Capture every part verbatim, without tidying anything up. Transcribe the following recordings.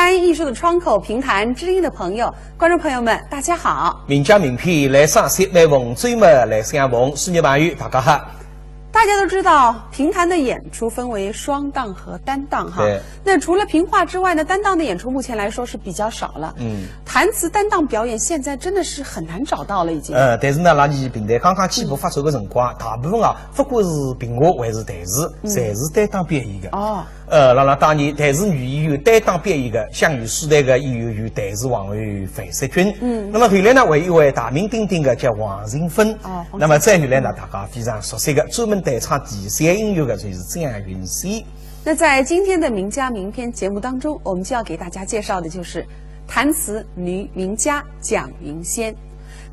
欢迎艺术的窗口评弹知音的朋友，观众朋友们，大家好。名家名篇来赏析，每逢周末来相逢，书迷朋友大家好。大家都知道，评弹的演出分为双档和单档哈。对。那除了评话之外呢，单档的演出目前来说是比较少了。嗯。弹词单档表演现在真的是很难找到了，已经。呃，但是呢，辣伲评弹刚刚起步发展个辰光，大部分啊，勿管是评话还是弹词，嗯。侪是单档表演个。哦。 呃，辣辣当年弹词女演员单档表演个，享誉四台个演员有弹词皇后范雪君。嗯。那么后来呢，还有一位大名鼎鼎个叫王琴芬。哦，王琴芬。那么再后来呢，大家非常熟悉个，专门弹唱啼笑音乐个，就是蒋云仙。那在今天的名家名篇节目当中，我们就要给大家介绍的就是弹词女名家蒋云仙。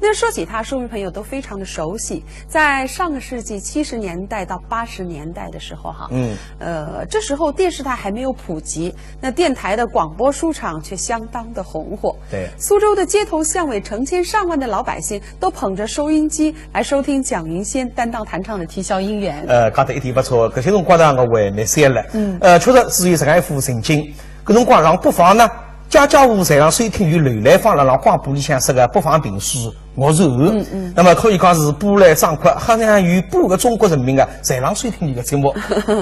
那说起她，书迷朋友都非常的熟悉。在上个世纪七十年代到八十年代的时候，哈，嗯。呃，这时候电视台还没有普及，那电台的广播书场却相当的红火。对。苏州的街头巷尾，成千上万的老百姓都捧着收音机来收听蒋云仙担当弹唱的啼笑姻缘。呃，讲得一点勿错，搿歇辰光呢，我还蛮小了。嗯。呃，确实是有搿样一副情景。搿辰光上北方呢，家家户户侪辣收听有刘兰芳辣辣广播里向说个北方评书。 我是，嗯，嗯。那么可以讲是波澜壮阔，好像有半个中国人民啊，侪辣收听伊个节目。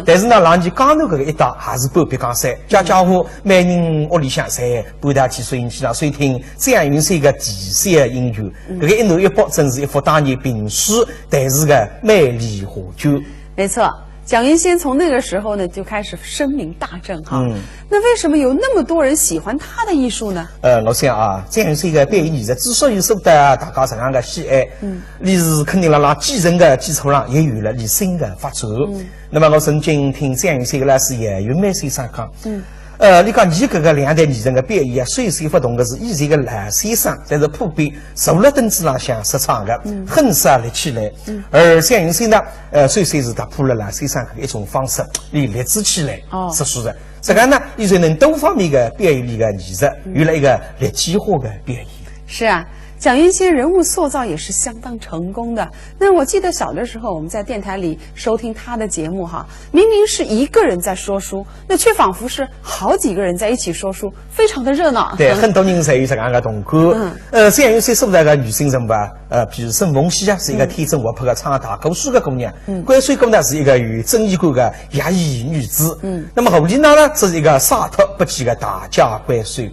但是呢，辣伲江南搿个一带还是半壁江山，家家户每人屋里向侪搬到去收音机上收听，这样一个是一个啼笑姻缘。嗯。搿个一南一北真是一幅当年评书弹词个美丽画卷。没错，蒋云仙从那个时候呢，就开始声名大振哈。嗯。那为什么有那么多人喜欢她的艺术呢？ 呃，我想啊，这样是一个表演艺术，之所以受到大家这样的喜爱，嗯。伊是肯定辣辣继承的基础上也有了伊新的发展。嗯。那么我曾经听这样一个老师叶云美先生讲，嗯。呃，伊讲伊搿个两代艺人的表演啊，首先勿同的是，伊是一个老先生，但是普遍坐辣凳子浪向说唱的，嗯。很少立起来。嗯。而蒋云仙呢，呃，首先是突破了老先生搿一种方式，伊立直起来，哦。说书的。 实际上呢，伊是能多方面的表演力的艺术，嗯。有了一个立体化的表演。是啊，蒋云仙人物塑造也是相当成功的。那我记得小的时候，我们在电台里收听她的节目哈，明明是一个人在说书，那却仿佛是好几个人在一起说书，非常的热闹。对，很多人侪有这样的同感。嗯。呃，虽然有些所在的女性人物啊，呃，比如沈凤喜啊，是一个天真活泼的唱大故事的姑娘，嗯。关水姑呢是一个有正义感的 压抑女子。嗯。那么何丽娜呢，这是一个洒脱不羁的大家闺秀。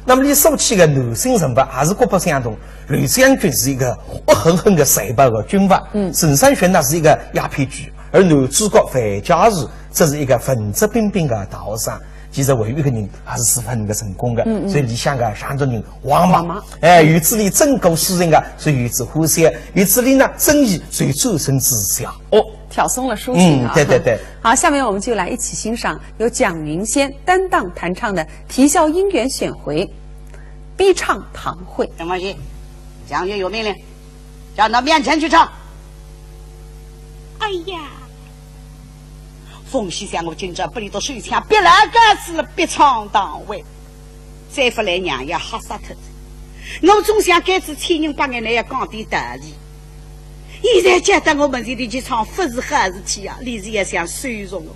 那么伊所起的男性人物还是各不相同。刘将军是一个恶狠狠的残暴的军阀，嗯。沈三玄呢是一个鸦片鬼，而男主角樊家树，这是一个文质彬彬的大学生。其实还有一个人还是十分的成功的，嗯，嗯。所以里向的上头人王莽，王莽。哎，有子里整个诗人啊，所以有子呼吸，有子里呢，正义，所以转身之下。哦， 挑松了书信啊。嗯，对，对，对。好，下面我们就来一起欣赏由蒋云仙担当弹唱的《啼笑姻缘》选回《逼唱堂会》。什么事？将军有命令，叫到面前去唱。哎呀，凤喜想我今朝拨伊到手枪，别来个子了，逼唱堂会。 再勿来娘要吓煞脱哉。我总想该次千人百眼，乃要讲点道理。现在叫到我门前头去唱，勿是好事体啊，李子也想收容我。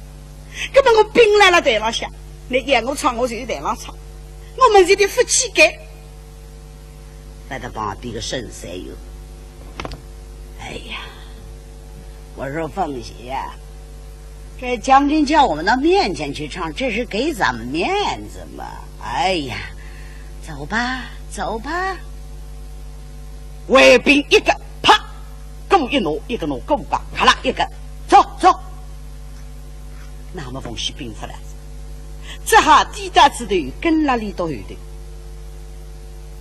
搿么我兵来了台浪向，乃要我唱我就台浪唱，我门前头勿去该。勿得旁边个沈三元。哎呀，我说凤喜呀， 这将军叫我们到面前去唱，这是给咱们面子吗？哎呀，走吧，走吧。卫兵一个，啪，鼓一拿，一个拿鼓棒，咔啦一个，走，走。那么凤喜兵出来，只好低到仔头，跟了伊到后头。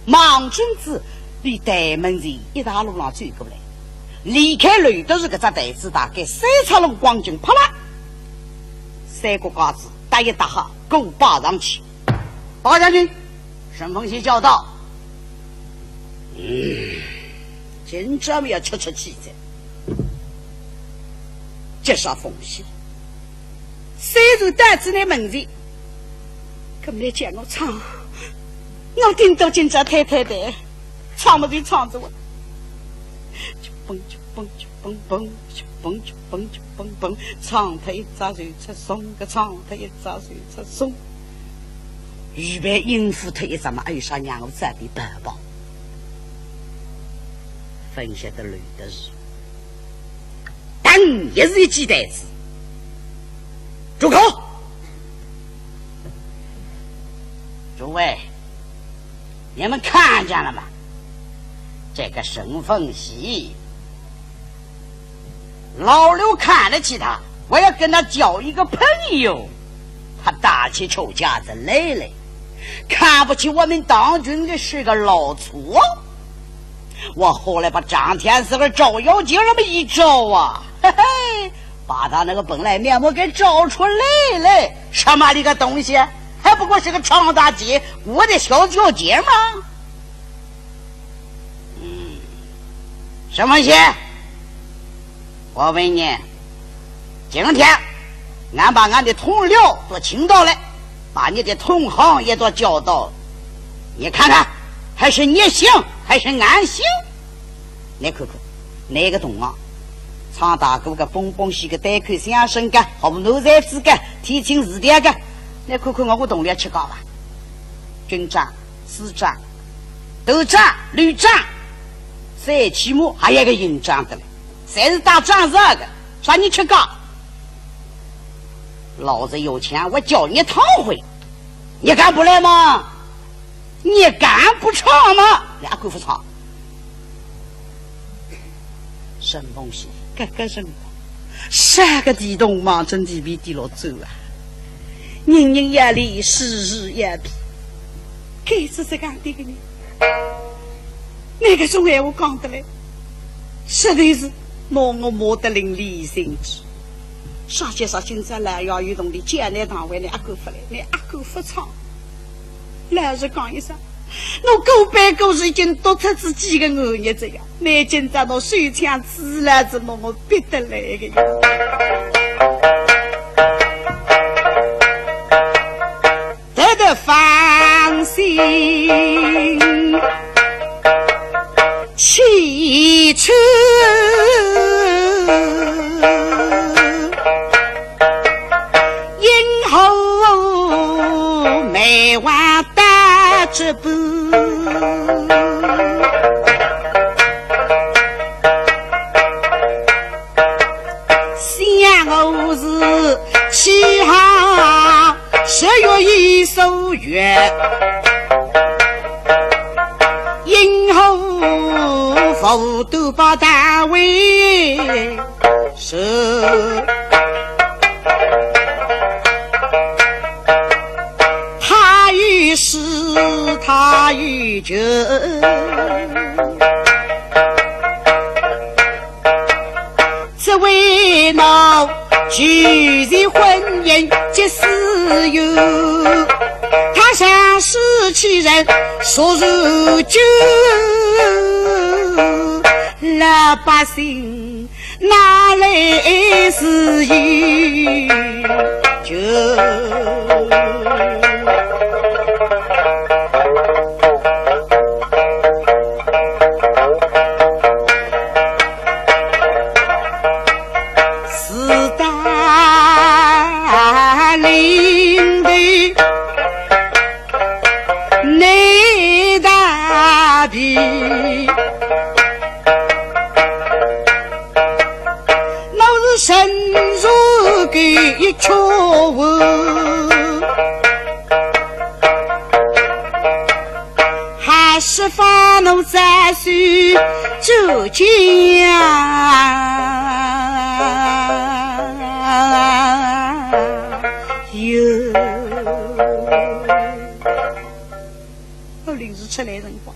望准仔伊台门前一条路浪走过来。 离开楼头是搿只台子，大概三尺路光景，啪啦，三个架子搭一搭好，鼓摆上去。大将军，沈凤喜叫道：“嗯，今朝么要出出气哉。”急煞凤喜，虽然台子乃门前，搿么来叫我唱，我顶多今朝推推台，唱么就唱着我。 嘣嘣嘣嘣嘣嘣，嘣嘣嘣嘣嘣嘣，唱脱一只就出松，搿唱脱一只就出松。预备应付脱一只嘛，还有啥让我再点办吧？分析得乱得是。等一时一记台子。住口！诸位，你们看见了吗？这个沈凤喜 老刘看得起他，我要跟他交一个朋友。他打起臭架子来了，看不起我们当军的是个老粗。我后来把张天师和照妖镜那么一照啊，嘿嘿，把他那个本来面目给照出来了。什么一个东西，还不过是个长大姐，我的小脚姐吗？ 嗯，沈凤喜，我问你，今天俺把俺的同僚都请到了，把你的同行也都叫到了，你看看，还是你行还是俺行？你看看，哪个同行？唱大鼓个，蹦蹦戏个，单口相声个，学男才子个，天津字典个，你看看我个同僚吃高吧？军长、师长、 头长、旅长，最起码还有个营长的嘞，侪是打仗是个，啥人吃高？老子有钱，我叫你堂会，你敢不来吗？你敢不唱吗？你阿敢不唱？沈凤喜咯咯声，啥个地动望准地皮地落走啊？ 人人要脸，事事要皮，该是这样的个人。那个种闲话讲得来，实在是拿我骂得淋漓尽致。啥些啥今朝来呀，有同的见你堂会，你阿敢不来，你阿敢不唱。老实讲一声，我狗背狗是已经多出自己个恶业这样，你今朝拿手枪指来子，拿我逼得来个呀。 得得放心，起初因何没话打这步？ 想我是起航十月一首月，因何无都把单位是？他有诗，他有酒。 只为那举人婚姻结丝友，他想是其人说如酒，老百姓哪来是一酒？ 是大林的内大皮，我是深入个一圈。 还是发怒在手之间哟。我临时出来辰光，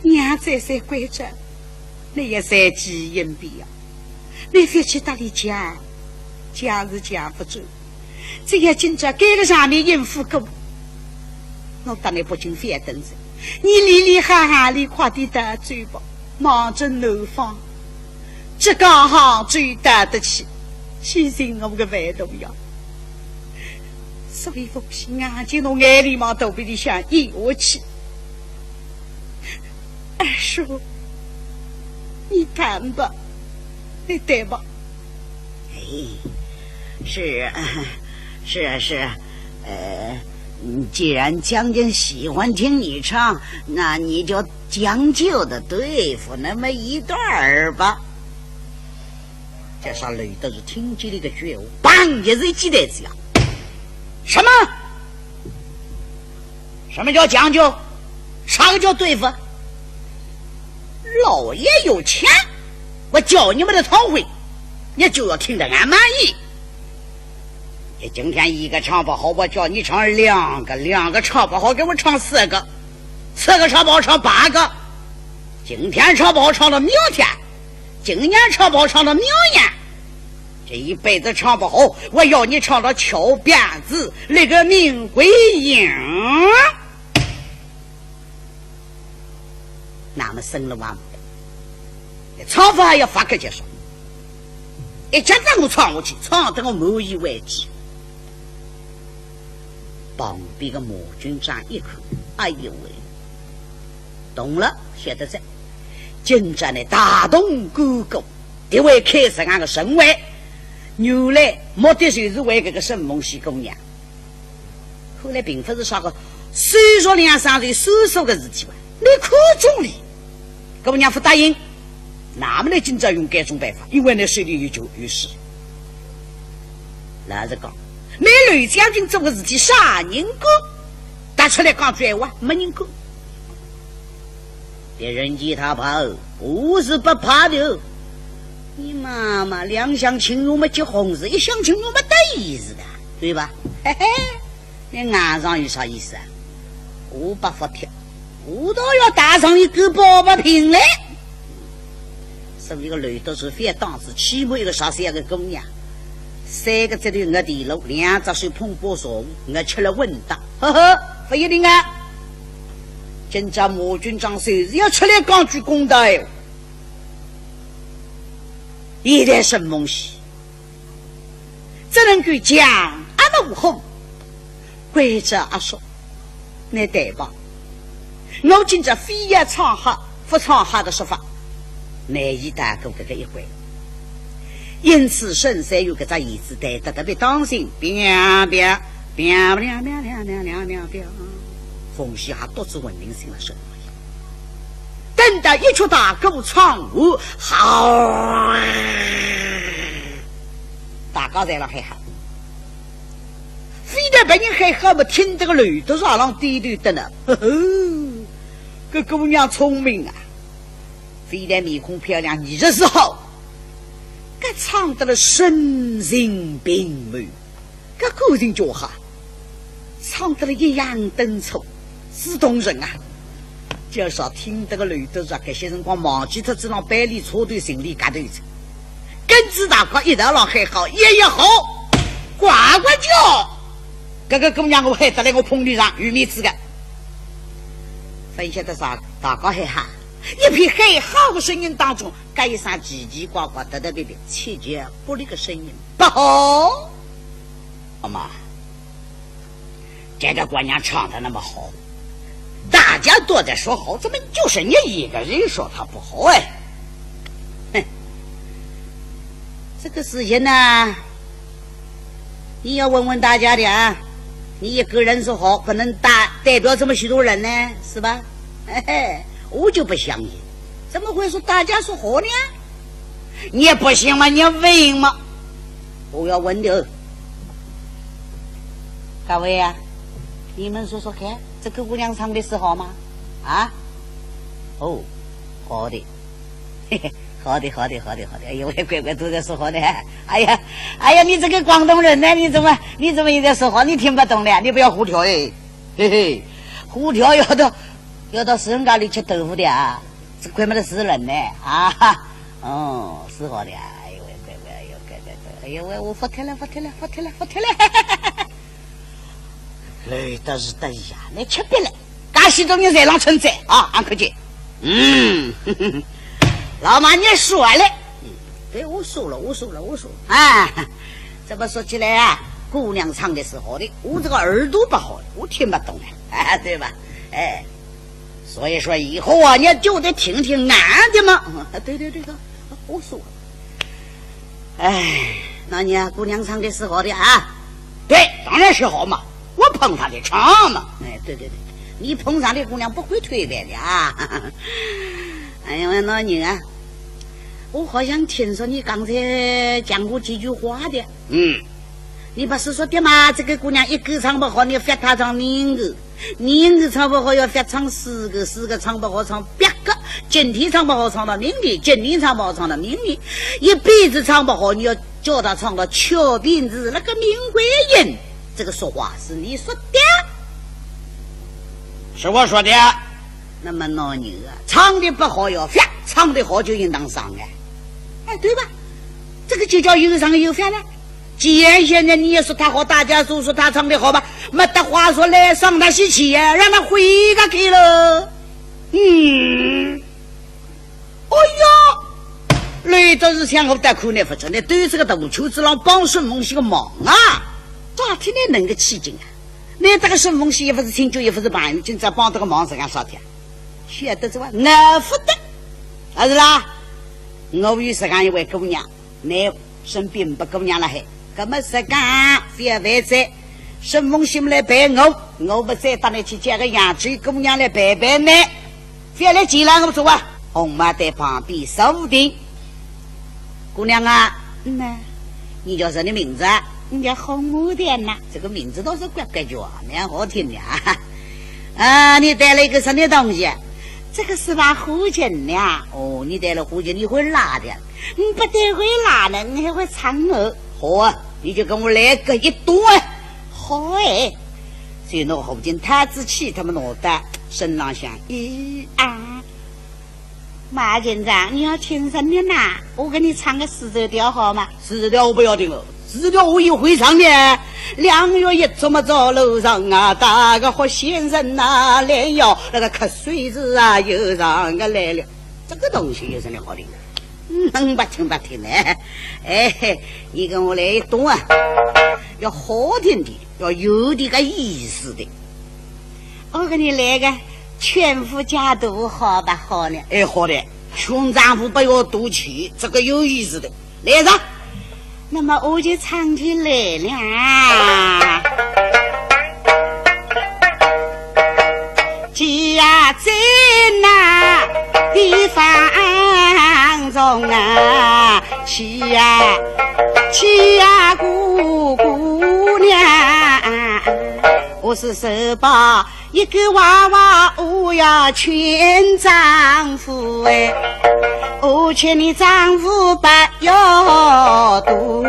娘再三关照，你也随机应变啊，你覅去搭俚犟，犟是犟勿转。 只要今朝该个场面应付过，我搭你北京覅等哉，你理理好好哩快点逃走吧，望准南方，浙江杭州逃得去，去寻我个外头呀。所以凤喜眼睛从眼泪望肚皮里向咽下去。二叔，你谈吧，你谈吧。哎， 是，是，是，呃，既然将军喜欢听你唱，那你就将就的对付那么一段儿吧。这下雷德是听见了一个绝望，砰，一记台子呀！什么？什么叫将就？啥个叫对付？老爷有钱，我叫你们的堂会，你就要听得俺满意。你今天一个唱不好，我叫你唱两个，两个唱不好，给我唱四个，四个唱不好唱八个，今天唱不好唱到明天，今年唱不好唱到明年。这一辈子唱不好，我要你唱到翘辫子，那个命归阴。那么生了王，唱法还要发个结束，一家子我唱下去，唱得我满意为止。旁边个马军长一看，哎呦喂，懂了，晓得哉，今朝呢大动干戈，这位开始俺个神威，原来目的就是为这个沈凤喜姑娘。 后来并不是啥个，虽说两三岁岁数的事体吧，你看中了，姑娘不答应，那么你今朝用该种办法，因为你手里有酒有势。老实讲，你刘将军做个事体啥人敢？踏出来讲句闲话，没人敢。 别人见他怕，我是不怕的。你妈妈两厢情愿么结婚是，一厢情愿么得意是的，对吧？嘿嘿，你硬上有啥意思啊？我不服帖，我倒要带上一个宝宝瓶来。所以个刘德是非当时欺负一个啥小个姑娘，三个指头硬地路，两只手捧把茶壶，硬吃了稳当，呵呵，不一定啊。 今朝马军长随时要出来讲句公道闲话，现在沈凤喜只能够强压怒火，跪着阿叔，你对吧？我今朝非要唱好，不唱好的说法，难以逃过这个一关。因此，沈三元搿只弦子弹得特别当心，啪啪啪啪啪啪啪啪啪啪。凤喜还独自稳定心了神。等到一曲大鼓唱完，好，大家侪辣喊好。非但别人喊好么，听得个刘德华浪点头得了，呵呵，搿姑娘聪明啊！非但面孔漂亮，艺术是好，搿唱得了声情并茂。 搿感情叫好，唱得了抑扬顿挫，是动人啊！叫啥听得个刘德华搿歇辰光忘记脱仔浪板里插头心里夹头子，跟仔大家一道浪喊好，一一好，呱呱叫。搿个姑娘我喊得来我捧头上，有面子个。勿晓得啥，大家喊好，一片喊好个声音当中，搿一声奇奇怪怪、特特别别、七绝八裂个声音，不好。 阿妈，这个姑娘唱得那么好，大家都在说好，怎么就是你一个人说她不好哎？哼，这个事情呢，你要问问大家的啊，你一个人说好，不能代，代表这么许多人呢，是吧？嘿嘿，我就不相信，怎么会说大家说好呢？ 你不信嘛，你问嘛。我要问的。各位啊，你们说说看，这个姑娘唱的是好吗？啊？哦，好的。嘿嘿，好的，好的，好的，好的。哎呦喂，乖乖都在说好的。哎呀，哎呀，你这个广东人呢，你怎么，你怎么也在说好？你听不懂的，你不要胡挑哎。嘿嘿，胡挑要到，要到人家里吃豆腐的啊。 这块没得死人呢，啊哈，哦，是好的，哎呦喂，乖乖，哎呦，乖乖，乖，哎呦喂，我服帖了，服帖了，服帖了，服帖了。刘德是得意啊，你吃瘪了，介许多人侪浪称赞啊，俺可见。嗯，老马，你说了，嗯，对，我说了，我说了，我说了，啊，这么说起来啊，姑娘唱的是好的，我这个耳朵不好，我听不懂了，啊，对吧？哎。 所以说以后啊，你就得听听俺的嘛。嗯，对对对，对，我说了。哎，那你啊，姑娘唱的是好的啊？对，当然是好嘛。我碰上的撞嘛。哎，对对对，你碰上的姑娘不会推扳的啊。哎呀，我老娘啊，我好像听说你刚才讲过几句话的。嗯，你不是说的嘛，这个姑娘一个唱不好，你罰她唱两个，两个唱不好要罚唱四个，四个唱不好唱八个，今天唱不好唱到明天，今天唱不好唱到明天，一辈子唱不好，你要叫她唱到翘辫子那个明归阴。这个说话是你说的？是我说的。那么老娘啊，唱的不好要罚，唱的好就应当赏哎。哎，对吧？这个就叫有赏有罚了。既然现在你也说她好，大家都说她唱的好吧，没得话说，来赏她些钱呀，让她回家去了。嗯，哎呀，雷德是想我带苦难不成，你对这个大拇指子浪帮沈凤喜个忙啊，打听你能个起劲啊！你这个沈凤喜也不是亲眷，也不是朋友，今朝帮这个忙是干啥的？晓得这个，我不得，还是啦？我有这样一位姑娘， 你身边不姑娘了嘿，那么是讲，覅烦哉，沈凤喜来陪我，我不再带你去叫个扬州姑娘来陪陪你，覅来见了我做啊，红帽在旁边坐定。姑娘啊，嗯呐，你叫什么名字啊？我叫红帽店呐。这个名字倒是怪怪叫，蛮好听的啊。啊，你带了一个什么东西？这个是把花钱呀。哦，你带了花钱，你会拿的。 你不但会拉呢，你还会唱哦。好啊，你就跟我来个一段。好哎。所以拿胡琴、弹子、琴他们拿到身浪向一按。马先生，你要听什么呢？我给你唱个四声调好吗？四声调我不要听了，四声调我也会唱的。两月一出么早路上啊，打个好先生呐，来哟，那个瞌睡子啊，又上个来了。 这个东西有什么好听的？嗯，能不听不听的。哎，你跟我来一段啊，要好听的，要有点个意思的。我给你来个劝夫家徒好吧，好呢？哎，好的，劝丈夫不要多气，这个有意思的。 来着。那么我就唱起来了。去呀，在那地方中啊，去呀，去呀，姑姑娘，我是手把 一个娃娃我要劝丈夫哎，我劝你丈夫不要多。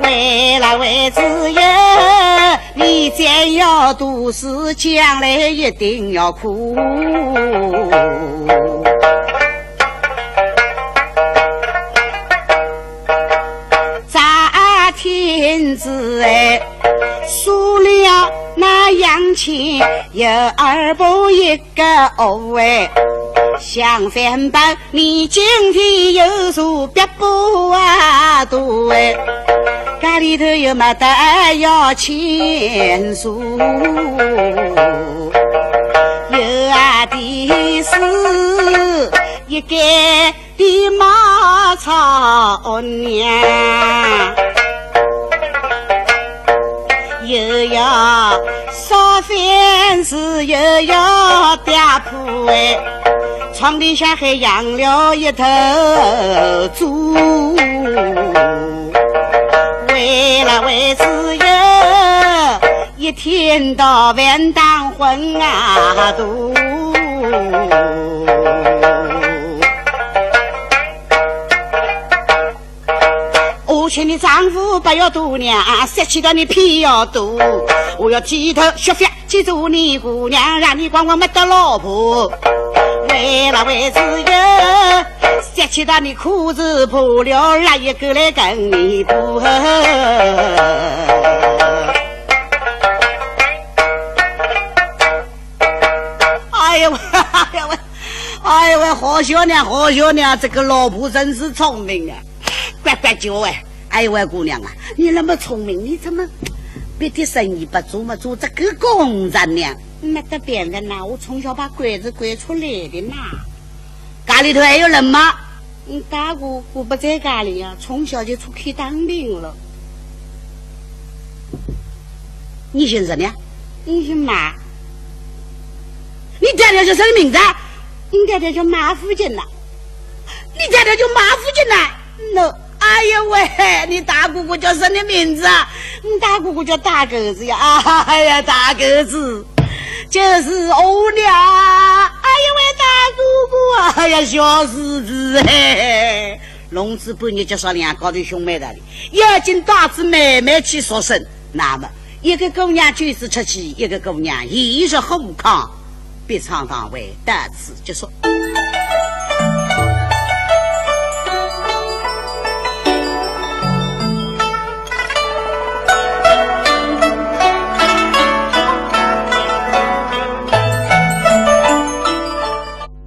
为了为只有你再要多事，将来一定要苦。 咋听仔哎，说了那杨千有二婆一个哦哎，想反白你今天又说别不啊多哎，家里头又没得要钱数，有啊的是一个 的马超娘，又要烧饭是又要打铺哎，床底下还养了一头猪，为了为只有一天到晚打昏啊都。 我劝你丈夫不要多念，说起到你偏要多。我要剃头削发，去做你姑娘，让你光光没得老婆。为了为只有，说起到你裤子破了，哪一个来跟你补？ 哎呦喂，哎呦喂，哎呦喂，好笑呢，好笑呢，这个老婆真是聪明啊，呱呱叫哎。哎呦喂，姑娘啊，你那么聪明，你怎么别的生意不做嘛，做这个工人呢？没得别的呐，我从小把关子关出来的呐。家里头还有人吗？嗯，大姑姑不在家里呀，从小就出去当兵了。你姓什么呀？你姓马。你爹爹叫什么名字啊？你爹爹叫马福金呐。你爹爹叫马福金呐？喏，哎呀喂，你大哥哥叫什么名字啊？你大哥哥叫大个子呀。哎呀，大个子，就是我了。哎呀喂，大哥哥啊，哎呀，小叔子嘿。 弄仔半日就说两家头兄妹道理，眼睛带仔慢慢去说声。那么，一个姑娘捐子出去，一个姑娘一入火炕，别唱堂会到此结束。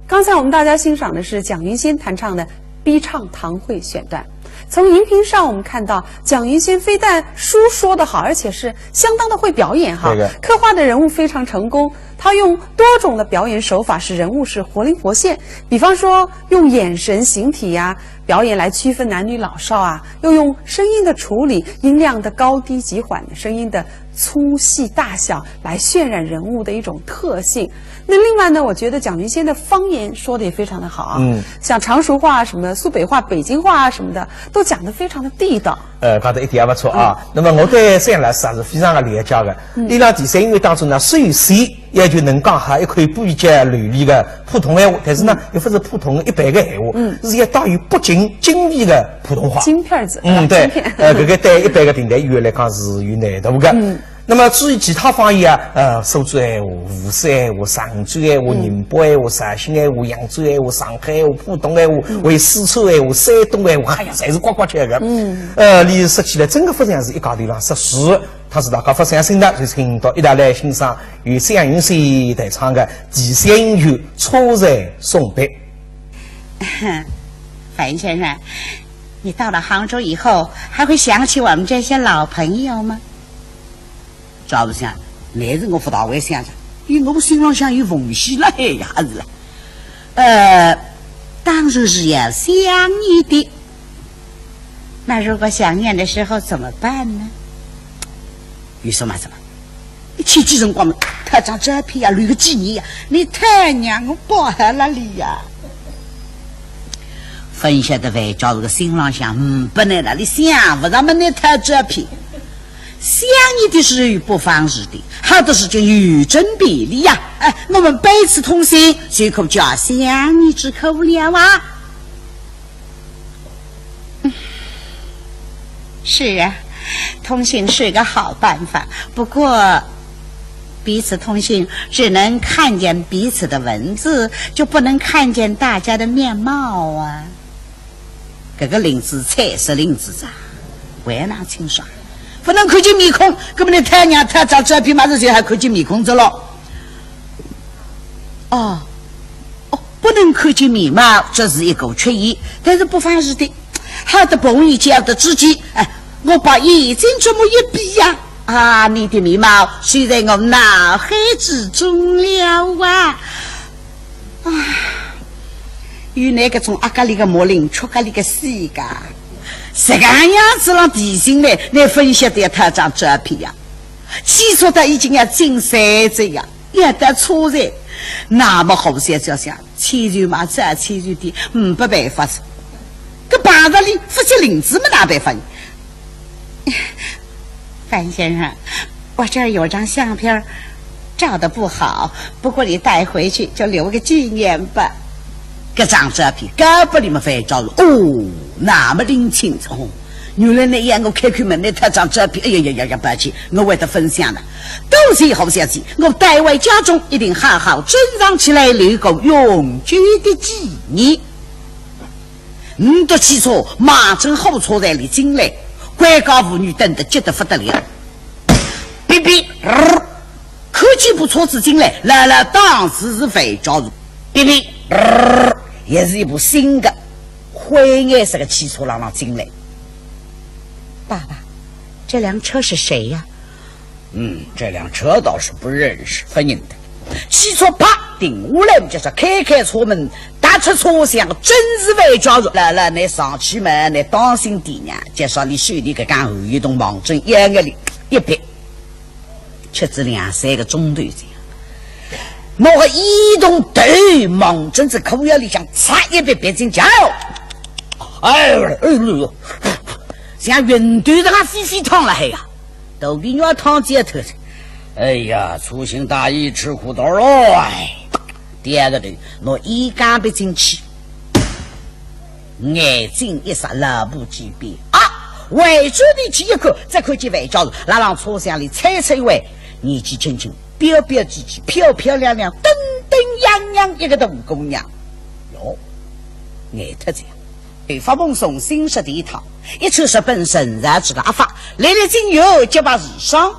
刚才我们大家欣赏的是蒋云仙弹唱的《逼唱堂会》选段。从荧屏上我们看到，蒋云仙非但书说得好，而且是相当的会表演哈。对的。刻画的人物非常成功，她用多种的表演手法，使人物是活灵活现。比方说，用眼神、形体呀、表演来区分男女老少啊，又用声音的处理、音量的高低急缓、声音的粗细大小来渲染人物的一种特性。那另外呢，我觉得蒋云仙的方言说的也非常的好啊，嗯。像常熟话啊、什么苏北话、北京话啊什么的，都讲得非常的地道。呃，讲得一点也勿错啊。那么我对三老师还是非常的了解的。伊拉第三音乐当中呢，首先要求能讲好一口比较流利的普通闲话，但是呢，又勿是普通的一般的闲话，是要带有北京京味的普通话。京片儿子，嗯，啊对京片，呃，搿个对一般的评弹演员来讲是有难度的。那么至于其他方言啊，呃，苏州闲话、无锡闲话、常州闲话、宁波闲话、绍兴闲话、扬州闲话、上海闲话、浦东闲话，还有四川闲话、山东闲话，哎呀，侪是呱呱叫的。嗯，呃，伊说起来真的勿像是一家头浪说书，但是大家勿相信的，就请到一道来欣赏由蒋云仙弹唱的《第三乐》《车站送别》。樊先生，你到了杭州以后，还会想起我们这些老朋友吗？赵子想，那是我勿大会想着，因为我心浪向有凤喜辣海呀，是啦。呃，当然是要想你的。那如果想念的时候怎么办呢？有什么怎么？一切记辰光嘛，拍张照片呀，留个纪念呀，你太让我不好了哩呀。勿晓得樊家搿个心浪向，嗯，勿能了，你想勿着么，你拍照片。 想你的时候不妨事的，好的事情有准备的呀。哎，我们彼此通信，就可解想你之苦了啊。是啊，通信是个好办法，不过彼此通信只能看见彼此的文字，就不能看见大家的面貌啊。 搿个林子，彩色林子啊，还能清爽，勿能看见面孔，搿么你太阳太照照片嘛，是就还看见面孔着咯。哦，哦，不能看见面貌，这是一个缺陷，但是不妨事的。好的朋友交的知己，哎，我把眼睛这么一比呀，啊，你的面貌就在我脑海之中了啊。 啊，有那个种阿格里个模样，缺格里个死个，这个样子让提醒嘞，那勿晓得要拍张照片呀。汽车它已经要进山子呀，要到车站，那么好些就想，千秋嘛，再千秋的，嗯，没办法子。搿碰着里勿接林子么哪办法呢？ 樊先生，我这儿有张相片儿，照的不好，不过你带回去就留个纪念吧。搿张照片交拨你们樊家树，哦，那么灵清楚。哦，原来那样我开开门，那搿张照片，哎呀呀呀呀，抱歉，我会得分享的。多谢好小姐，我带回家中一定好好珍藏起来，留个永久的纪念。 五的汽车马上火车站里进来，关家妇女等得急得不得了。哔哔，呃，看见部车子进来，来了，当时是樊家树。哔哔，呃，也是一部新的灰颜色的汽车朗朗进来。爸爸，这辆车是谁呀？ 嗯，这辆车倒是不认识，不认得。汽车啪停下来，就是开开车门，踏出车厢，真是樊家树。来来，你上去嘛，你当心点呀，介绍你手里搿根后一动望准眼个哩。一别，吃仔两三个钟头这样，拿个移动头望准仔裤腰里向插一别别进去，哎呦，哎呦，像云头这样飞飞淌了海呀，肚皮肉汤接头。哎呀，粗心大意，吃苦头喽！哎，第二个头，拿衣架别进去。 眼睛一眨，老婆几遍啊，回转头去一看，只看见范家树拉浪车厢里搀搀一位，年纪轻轻，标标致致，漂漂亮亮，登登样样一个大姑娘。哟，呆脱仔呀！头发蓬松，新式地套，一穿日本神材制个阿发，历历精油，洁白无双，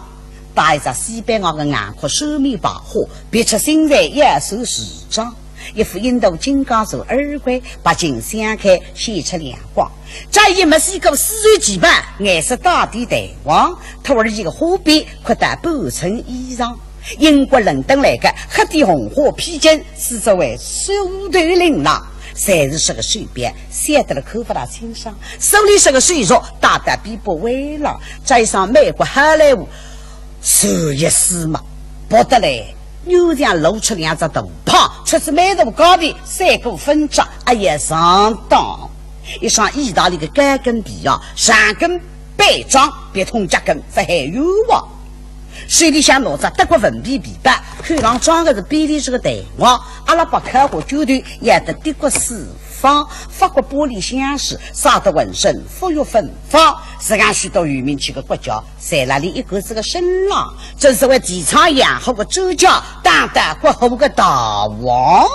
戴一只西班牙个硬壳，双面白花，别出心裁，也算时装。 一副印度金刚座耳环，白金镶嵌，显出亮光。再一墨西哥丝绸旗袍，颜色带点淡黄，托儿一个花边，阔到半寸以上。英国伦敦来个黑底红花披肩，四周围手头琳琅，侪是十个手表，小得了看勿大清爽。手里十个手镯，戴得比不为了，再上美国好莱坞 是一是嘛，不得了，又像露出两只大胖，出仔美头高鼻，三股分叉，哎呀，上当！一双意大利个高跟皮鞋，上跟背章，别通脚跟，勿喊冤枉。手里向拿只德国文皮皮包，口浪装个是比利时个弹簧，阿拉伯开花酒头，掖得德国四方，法国玻璃香水，洒得浑身馥郁芬芳，世界许多有名气个国家， 侪辣俚一个子个身浪，真是为提倡洋货个专家，打打国货个大王。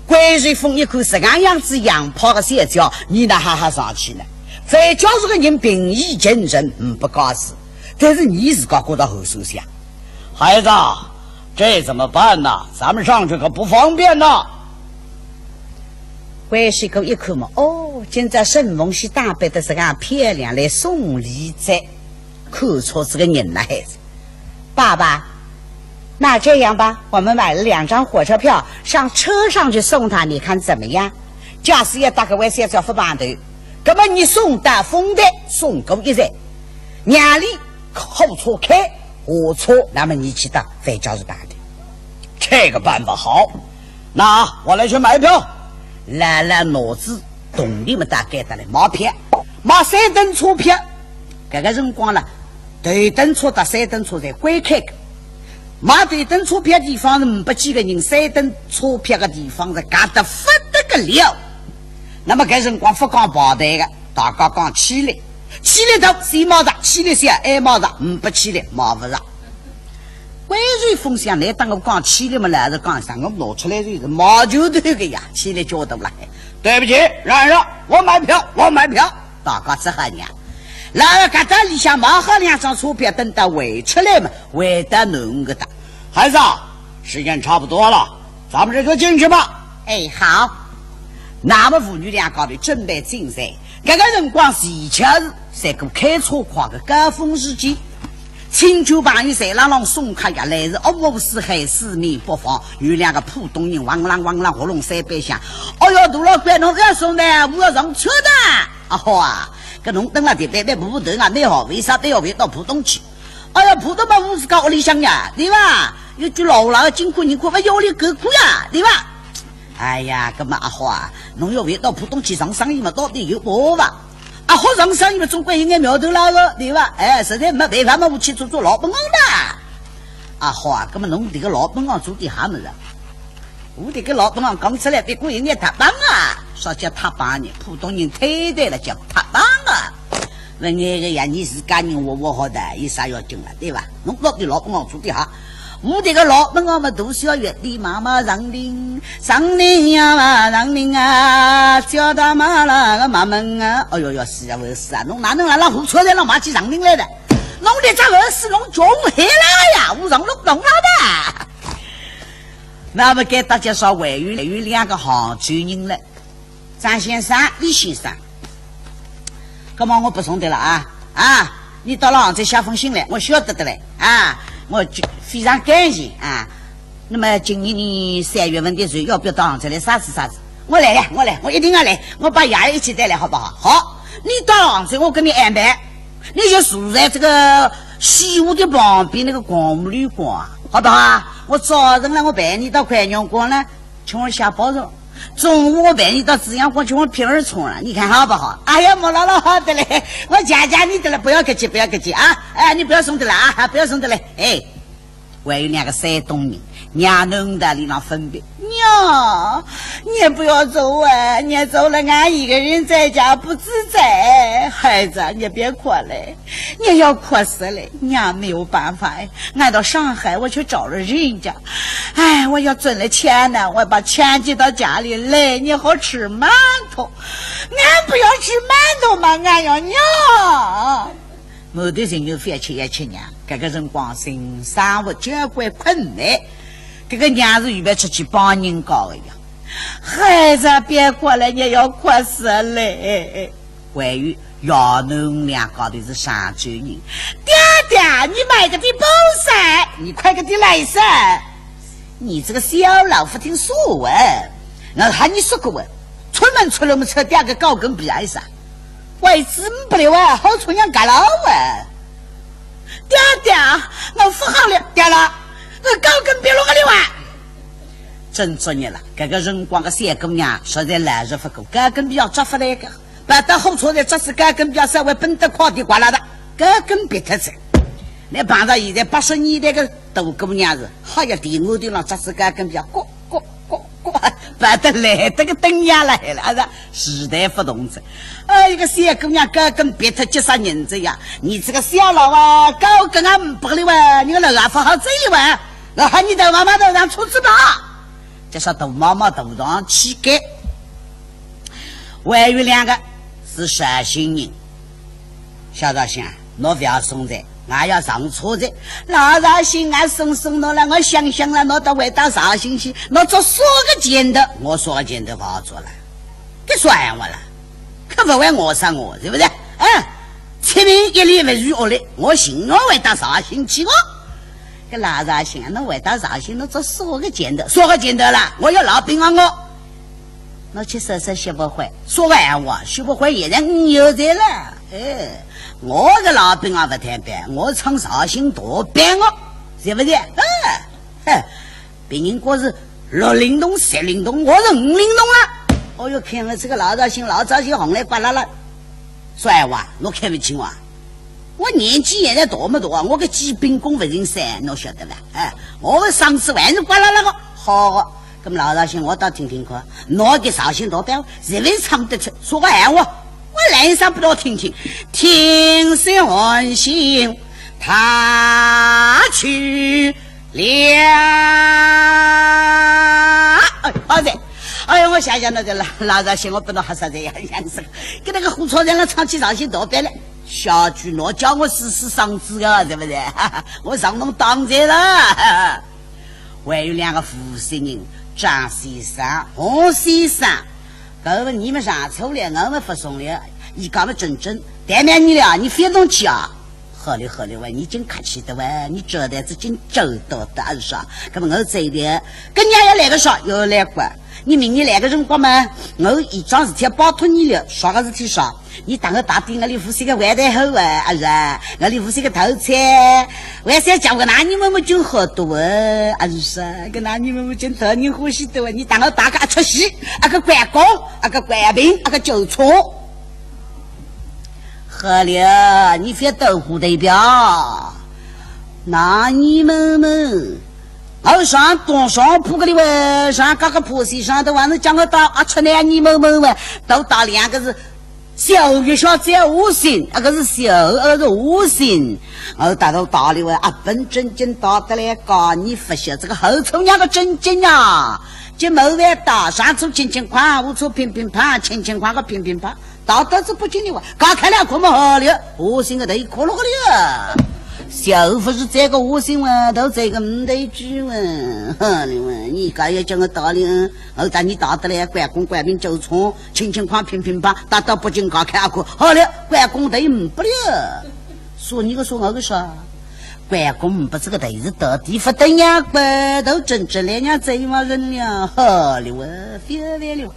关瑞峰一看，实梗样子洋派个小姐，俚哪哈哈上去呢？范家树个人平易近人，呒不介事，但是俚自家觉得后首相。孩子，这怎么办呢？咱们上去可不方便呢。关瑞峰一看嘛，哦，今朝沈凤喜打扮得实梗漂亮，来送礼哉。 看错仔个人了还是？爸爸，那这样吧，我们买了两张火车票，上车上去送她，你看怎么样？假使要搭个位小姐勿碰头，那么你送到丰台，送过一站，让俚火车开，下车，那么你去搭范家树碰头。这个办法好，那我来去买票。老老拿仔铜钿么搭该搭来买票，买三等车票。 搿个辰光呢，头等车搭三等车侪关开个。买头等车票地方是呒不几个人，三等车票个地方是轧得勿得个了。那么搿辰光勿讲排队个，大家讲起立，起立大先买着，起立小矮买着，呒不起立买勿着。关瑞峰想，倷搭我讲起立嘛，老实讲一声，我拿出来就是买就对个呀，起立叫得来。对不起，让一让，我买票，我买票。 大家只好让。老二搿搭里向买好两张车票，等到回出来嘛，回到囡儿搿搭。孩子啊，时间差不多了，咱们这就进去吧。哎，好。那么父女两家头准备进山，搿个辰光恰巧是赛过开车快个高峰时间。 亲眷朋友侪辣浪送客呀，来是屋后四海四面八方，有两个浦东人，汪啷汪啷喉咙塞板响。哎哟，大老倌，侬要送的，我要上车的。啊，好啊，搿侬蹲辣地板板步步头啊，蛮好，为啥都要回到浦东去？哎呀，浦东嘛，我自家屋里向呀，对伐？有句老话了，金阔银阔，勿要屋里狗阔呀，对伐？哎呀，搿么阿好啊，侬要回到浦东去上生意嘛，到底有把握伐？ 阿好上生意嘛，总归有眼苗头啦个，对伐？哎，实在没办法嘛，我去做做老本行啦。阿好啊，搿么侬迭个老本行做点啥物事啊？我迭个老本行讲出来，别个有眼塌帮啊。啥叫塌帮呢？浦东人推对了叫塌帮啊。勿碍个呀，伲自家人活活好的，有啥要紧啊，对伐？侬到底老本行做点啥？我迭个老本行嘛，大小药店买买人参，人参呀嘛，人参啊，叫他妈了个妈门啊！哎哟哟，是啊，勿是啊，侬哪能辣辣火车站浪买起人参来的？侬迭只勿是侬穷黑了呀，我上路懂了的。那么该大家稍微有有两个杭州人了，张先生、李先生，搿么我不送的了啊啊！你到了杭州写封信来，我晓得的嘞啊，我就非常感谢啊。那么今年的三月份的时候，要不要到杭州来啥子啥子？我来呀，我来，我一定要来，我把爷爷一起带来，好不好？好，你到杭州，我给你安排。你就住在这个西湖的旁边那个公寓旅馆，好不好啊？我早晨呢，我陪你到观音馆呢，请我下包子。中午我陪你到紫阳馆，请我皮儿冲了，你看好不好？哎呀，莫老老，好的嘞，我谢谢你的了，不要客气，不要客气啊！哎，你不要送的了啊，不要送的嘞，哎。还有两个山东人，娘囡在里浪分别。娘，你不要走啊，你走了俺一个人在家不自在。孩子，你别哭了，你要哭死了，娘没有办法哎。俺到上海，我去找了人家，哎，我要挣了钱呢，我把钱寄到家里来，你好吃馒头。俺不要吃馒头嘛，俺要娘。 满头人又覅吃也吃娘，搿个辰光人生活交关困难，搿个娘是预备出去帮人家的呀。孩子别哭了，你要哭死了。还有爷囡两家头是上海人，爹爹，你买个的包噻，你快个的来噻。你这个小老不听说话，我喊你说过啊，出门出了么出点个高跟皮鞋噻。 为子不了啊，好出娘干了啊！爹爹，我不好了，爹了，我高跟别弄个了啊！真作孽了，搿个辰光个小姑娘实在来日不够，高跟皮要着不来个，跑到火车站着仔高跟皮要稍微奔得快点，呱啦的，高跟皮脱仔。你碰到现在八十年代个大姑娘是，好呀，地我地浪着仔高跟皮要，咯咯咯咯，跑得来得个登呀了，还了，啊是。 时代不同哉。哎，一个小姑娘高跟皮脱急煞人哉呀！你这个小老啊，高跟啊，不了啊，你个老啊，不好走了啊，我喊你大妈妈头上车子吧。这是大妈妈头上去给。还有两个是绍兴人，小绍兴啊， 侬不要送哉，俺要上车哉。老绍兴，俺送送侬了，我想想了，侬到回到绍兴去，侬做啥个钱头？我啥个钱头不好做了，搿说闲话了，可不会我杀我，对不对？啊，七名一里不如我哩，我情愿回到绍兴去哦。搿老绍兴，侬回到绍兴，侬做啥个钱头？啥个钱头啦？我要老兵啊我。 侬去说说徐福会，说个闲话，徐福会现在五有岁了。哎，我个老兵啊不坦白，我唱绍兴大兵哦，是不是？哎，嘿，别人家是六零冬、十零冬，我是五零冬了。哦哟，看了这个老绍兴，老绍兴红来呱啦啦。说闲话，侬看不起我啊？ 我年纪现在大么大啊，我个基本功不行噻，侬晓得伐？哎，我个嗓子还是呱啦啦个，好个。那么老绍兴，我倒听听看，侬个绍兴大兵，是不是唱得出，说个闲话，我来一声拨侬听听。听说韩信他去 了。哎，好哉，哎呀，我想想那个老，老绍兴，我不能还啥子样样子，跟那个火车站上唱起绍兴大兵来。下去侬叫我试试嗓子呀，是不是？我上侬当然了。还有两个无锡人，张先生、洪先生，搿个你们上车了，我们不送了，你讲么真真，怠慢你了，你非动气啊？ 好了好了喂，你真客气的喂，你招待子真周到的，是吧？那么我这一点，跟人家要来个啥，要来个。你明年来个辰光嘛，我一桩事体要拜托你了，啥个事体啥？你当我打定我里无锡个外头好喂，啊是啊？我里无锡个头菜，为啥讲个那你们么真好多喂，啊是啊？个那你们么真讨人欢喜的喂，你当我打个啊出戏，啊个关公，啊个关平，啊个周冲。 好了，你覅兜虎头表。那你们么，我上当上铺个哩喂，上搿个破戏上头还能讲个到啊出来你们么喂，都打两个字，小学校叫无心，那个是小学是无心。我打到打哩喂，啊本正经打得来讲，你不晓得这个后头娘个正经啊，就没完打，上车轻轻快，下车乒乒乓，轻轻快个乒乒乓。 打到这不经的哇，搞开了可么好了，无心个头一磕落个了。小不是这个无心哇，都这个没得一句哇，哈，你哇，你敢要讲个道理，嗯，我打你打得来，关公关平周冲，轻轻快乒乒乓，打到不经搞开啊可，好了，关公头一不了。说你个说我个啥？关公不这个头是到底不得呀，关都真正来人这一帮人了，好了哇，别别了。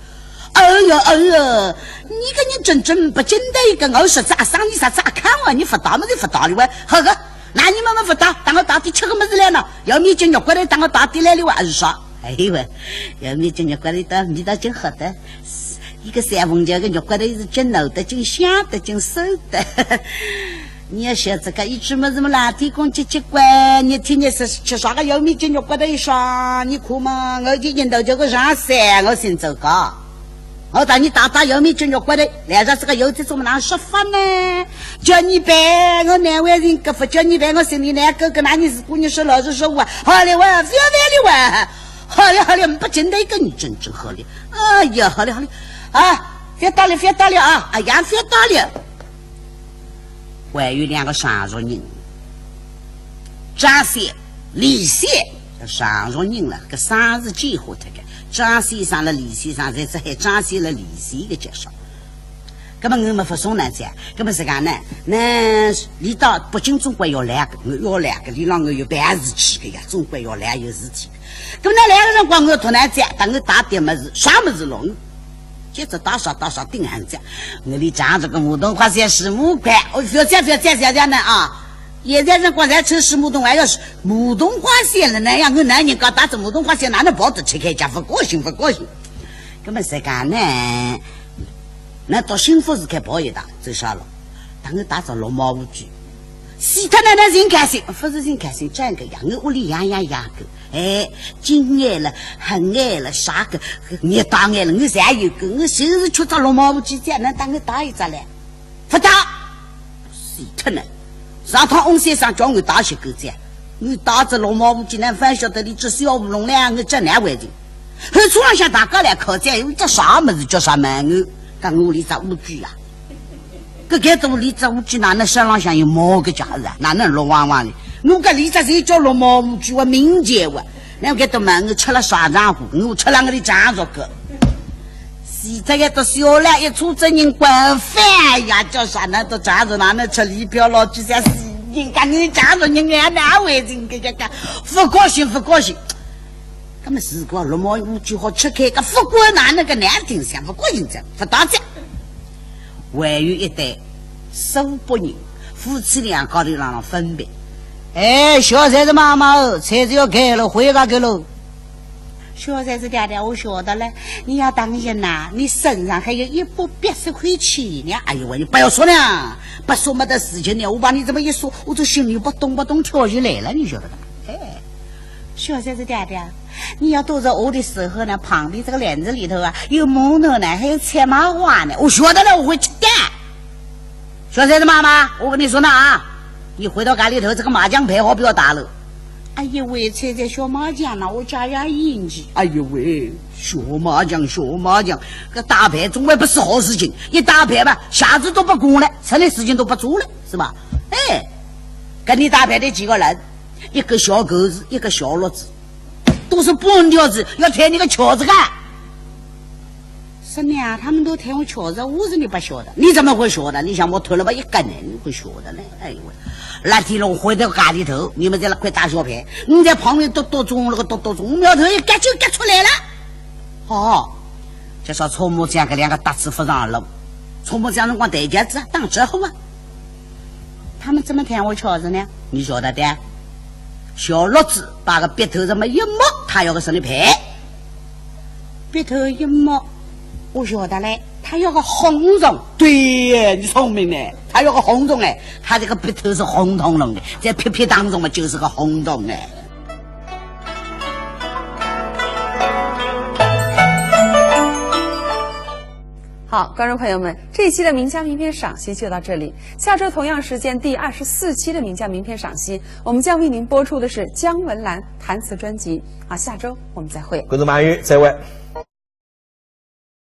哦哟，哦哟，倷个人真正勿经得个，我实在生意实在看啊，倷勿打么就勿打了喂。好个，那倷慢慢勿打，等我打点吃个么事来呢，油面筋肉骨头等我打点来了哇，是啥？哎呦喂，油面筋肉骨头的味道真好的，一个三凤桥个肉骨头是真老的，真香的，真瘦的。倷要晓得个，一只么事么老天公吃吃惯，倷天天吃吃啥个油面筋肉骨头一双，倷看嘛，我就引到这个上山，我先走个。我当倷打打油面筋肉骨头，来着这个油这种哪说法呢？叫倷办，我难为情个，勿叫倷办，我心里难过个，那倷是姑娘说老实说话，好了哇，不要烦了哇，好了好了，不经得个，倷真正好了，哎呀，好了好了，啊，覅打了，覅打了啊，哎呀，覅打了。 还有两个常熟人，张先、李先，常熟人了，搿生是几化脱个。张先生了，李先生，侪是喊张先了李先个介绍。葛么我们勿送呢，这，葛么是讲呢，那俚到北京总归要来个，我要来个，俚让我有办事体个呀，总归要来有事体。葛么呢，来个辰光我要托呢，这，等我打点么事，啥么事弄？ 接着打啥打啥顶寒战，我俚讲这个木桐花仙是木块，哦，覅讲覅讲覅讲呢啊！现在辰光在抽死木桐，还要是木桐花仙了，那样我男人家打着木桐花仙，哪能跑得出开家？勿高兴，勿高兴。葛么实梗呢，那到幸福是开跑一趟，走啥了？当我打着绿毛乌鸡，死脱奶奶真开心，勿是真开心，真个呀，我屋里养养养狗。 哎，敬爱了，恨爱了，啥个，热打爱了，我侪有个，我就是缺只绿毛乌鸡，哪能搭我打一只嘞？勿打！死脱呢！上趟翁先生叫我打些狗子，我打只绿毛乌鸡，哪能晓得俚只小乌龙嘞，我真难为情。后车浪向大家来靠仔，有只啥么事叫啥蛮我，讲我里只乌鸡啊。 搿个都里只乌鸡哪能身浪向有毛个家伙啊？哪能绿汪汪的？我搿里只侪叫绿毛乌鸡，我名节哇！那搿都问我吃了啥场化，我吃了我的长熟个。死脱个都笑了，一车子人滚翻呀，叫啥呢？都长熟哪能吃里标老鸡才死人，讲你长熟人还难为情，搿个讲，勿高兴，勿高兴。 那么如果绿毛乌鸡好吃开，搿勿管哪能个难听相，勿高兴哉，勿打哉。还有一对苏北人，夫妻两家头辣辣分别。哎，小三子妈妈哦，菜子要开了，回家去喽。小三子爹爹，我晓得了，你要当心呐，你身上还有一把匕首可以去呢。哎呦喂，你不要说了，不说没得事情呢，我把你这么一说，我这心里扑通扑通跳起来了，你晓得吧？哎。 小三子爹爹，你要躲在屋里时候呢，旁边这个篮子里头啊，有馒头呢，还有菜麻花呢。我晓得了，我会吃的。小三子妈妈，我跟你说呢啊，你回到家里头，这个麻将牌好不要打了。哎呀喂，菜菜小麻将呢，我家也赢去。哎呦喂，小麻将，小麻将，搿打牌总归不是好事情，一打牌吧，下子都不管了，城里事情都不做了，是吧？哎，跟你打牌的几个人， 一个小狗子，一个小骡子，都是半吊子，要抬你个轿子干。是呢，他们都抬我轿子，我是你不晓得。你怎么会晓得？你想我偷了吧一个呢，你会晓得呢？哎呦喂，那天我回到家里头，你们在那块打小牌，你在旁边剁剁钟，那个剁剁钟，苗头一夹就夹出来了。哦，就说搓麻将搿两个搭子勿上路，搓麻将辰光抬轿子啊，打招呼啊。 他们怎么抬我轿子呢？你晓得的，小骡子把个笔头这么一摸，他要个什么牌？笔头一摸，我晓得嘞，他要个红虫。对耶，你聪明呢，他要个红虫哎，他这个笔头是红彤彤的，在撇撇当中嘛，就是个红虫哎。 好，观众朋友们，这一期的名家名篇赏析就到这里。下周同样时间，第二十四期的名家名篇赏析，我们将为您播出的是姜文兰弹词专辑。啊，下周我们再会。观众朋友，再会。